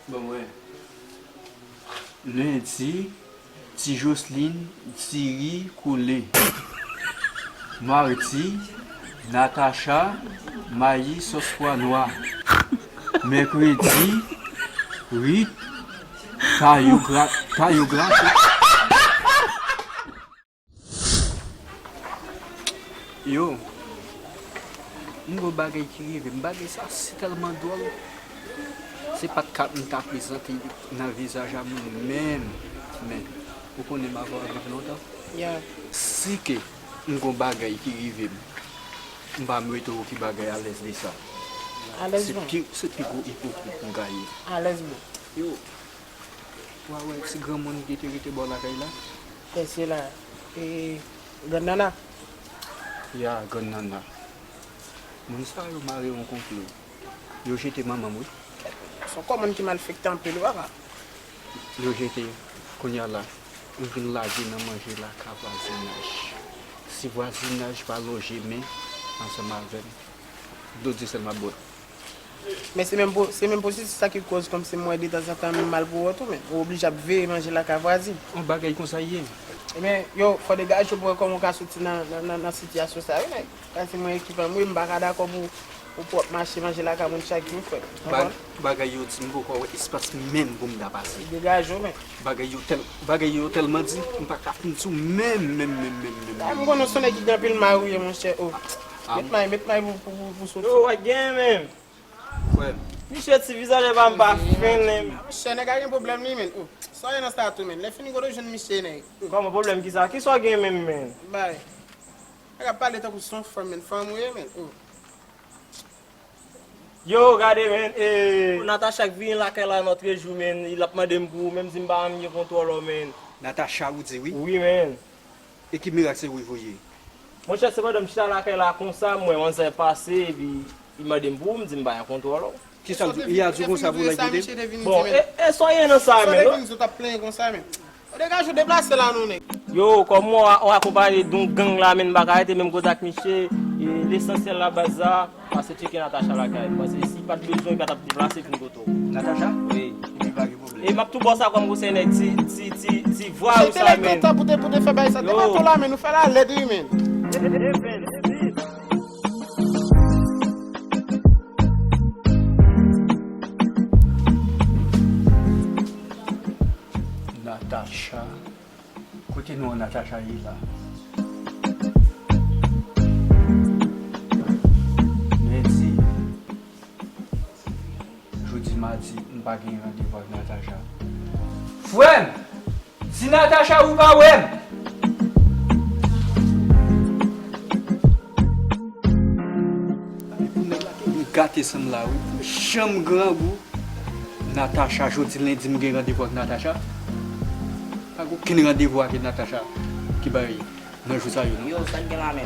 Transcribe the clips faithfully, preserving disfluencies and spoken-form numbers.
Bon, mwen. Lendi, Ti Joslin, diri koule. Madi, Natacha, mayi sòs pwa nwa. Mèkredi, Rit, tayo gra-, tayo grate. Yo, m gon bagay ki rive m. Bagay sa se tèlman dwòl. Se pa t kap m ta prezante nan vizaj a moun menm. Men, ou konnen m avè w ap viv lontan. Ya. Si ke m gon bagay ki rive m, m pa mete w ki bagay alèz de sa. Alèz se bon. Pi, se pi gwo ipokrit m ka ye. Alèz bon. Yo, w a wè ti granmoun ki te rete bò lakay la? Kiyès se la? E, Grann Nana? Ya, Grann Nana. Moun sa yo mare yon konplo. Yo jete manman m, wi. Se yon kò moun ki malfekte anpil, wi, papa. Yo jete, kounye a la, m vin lage nan manje lakay vwazinaj. Si vwazinaj pa lonje men ansanm avè m, dlo di sèl m ap bwè. Men se menm po-, se menm pwosesis sa ki koz kòmsi m wè detanzantan m mal pou wè tou, men ou oblije ap veye manje lakay vwazin. Yon bagay konsa ye. Ebyen, yo, fò degaje w pou wè kòman w ka soti nan, nan, nan, nan sitiyasyon sa, wi, nèg. Paske mwen ekip an m, wi, m pa ka dakò pou, pou w ap mache manje lakay moun chak jou, frè. Ou konprann? Bagay yo di m poko wè espas menm pou m ta pase. Degaje w, men. Bagay yo tèl, bagay yo tèlman di, m pa ka fin di w menm, menm, menm, menm, menm. A, m konnen w se yon nèg ki gen anpil mari, monchè, o. Met may, met may pou, pou, pou, pou soti. Yo, w a gen menm. Frè m. Misye ti vizaj pa m pa fen, men. Monchè, nèg la gen pwoblèm li, men. O, sa w ye nan sa tou, men. Lè fini kote w jwenn misye, nèg. Kòman pwoblèm ki sa? Ki sa w gen menm, men? Bay. Nèg ap pale tankou se yon fanm, men. Fanm ou ye, men. O. Yo, gade, men, e. Natacha k vini lakay la nòtrejou, men, l ap mande m pou ou, menm si m pa janm gen kontwòl ou, men. Natacha, ou di wi? Wi, men. E ki mirak se ou voye? Monchè, se pandan m chita lakay la konsa, m wè manzè pase, epi li mande m pou ou, m di m pa gen kontwòl ou. Kisa l di? Li a di w konsa pou l al kote l? Bon, e, e sa w ye nan sa, men, non? Sa w te vin di w t ap plenyen konsa, men. Ou degaje w deplase la non, nèg. Yo, kòm mwen, w akonpaye de yon gang la, men m pa ka rete menm kote ak misye. E, lesansyèl la, baz la, pase tcheke Natacha lakay. Paske si pa t bezwen, li pa t ap deplase vin kote w. Natacha? Wi. Epi pa gen pwoblèm. E m ap tou ba w sa kòm konsèy, nèg, ti, ti, ti, ti vwa ou sa, men. Te lè gentan pou te, pou te fè bagay sa. Yo. Devan tou la, men, nou fè la lèd, wi, men. Natacha. Kote non an Natacha ye la? Lendi. Jodi madi, m pa gen randevou ak Natacha. Frè m! Di Natacha ou pa wè m! Epi nèg la te vin gate san m la, wi. Janm grangou. Natacha, jodi lendi, m gen randevou ak Natacha. Pa gen okenn randevou ak Natacha ki bay nan jou sa yo, non. Yo, sa k gen la, men?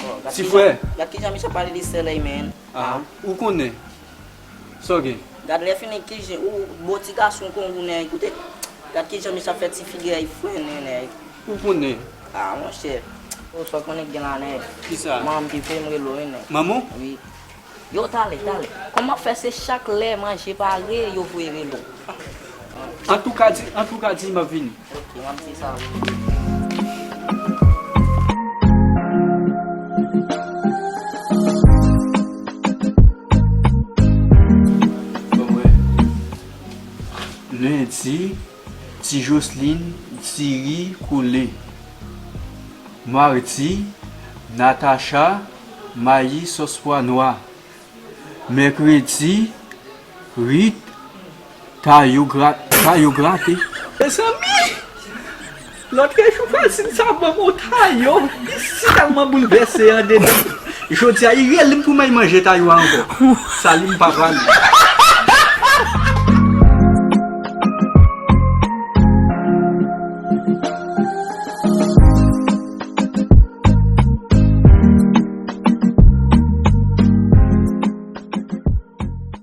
Oh, gad kijan, gad kijan misye ap pale de solèy, men. Ah, ou konnen. Sa w gen? Gad lè fini kijan, ou bon ti gason kon ou, nèg. Koute, gad kijan misye ap fè ti figi a, li frennen, nèg. Ou konnen. Ah, monchè. Ou sa w konnen k gen la, nèg. Kisa? Manman m ki voye m rele w, wi, nèg. Manman w? Wi. Yo, talè, talè. Kòman fè se chak lè manje pare, yo voye rele w? Antouka, di, antouka, di m ap vini. Ok, m ap di sa. Bon, mwen. Lendi, Ti Joslin, diri koule. Madi, Natacha, mayi sòs pwa nwa. Mèkredi, Rit, tayo gra-, tayo grate. Mezanmi! Lòtrejou vwazin sa ban m yon tayo. Li si tèlman boulvèse andedan. Jodi a, li rele m pou m al manje tayo a ankò. Sa li m pa pale.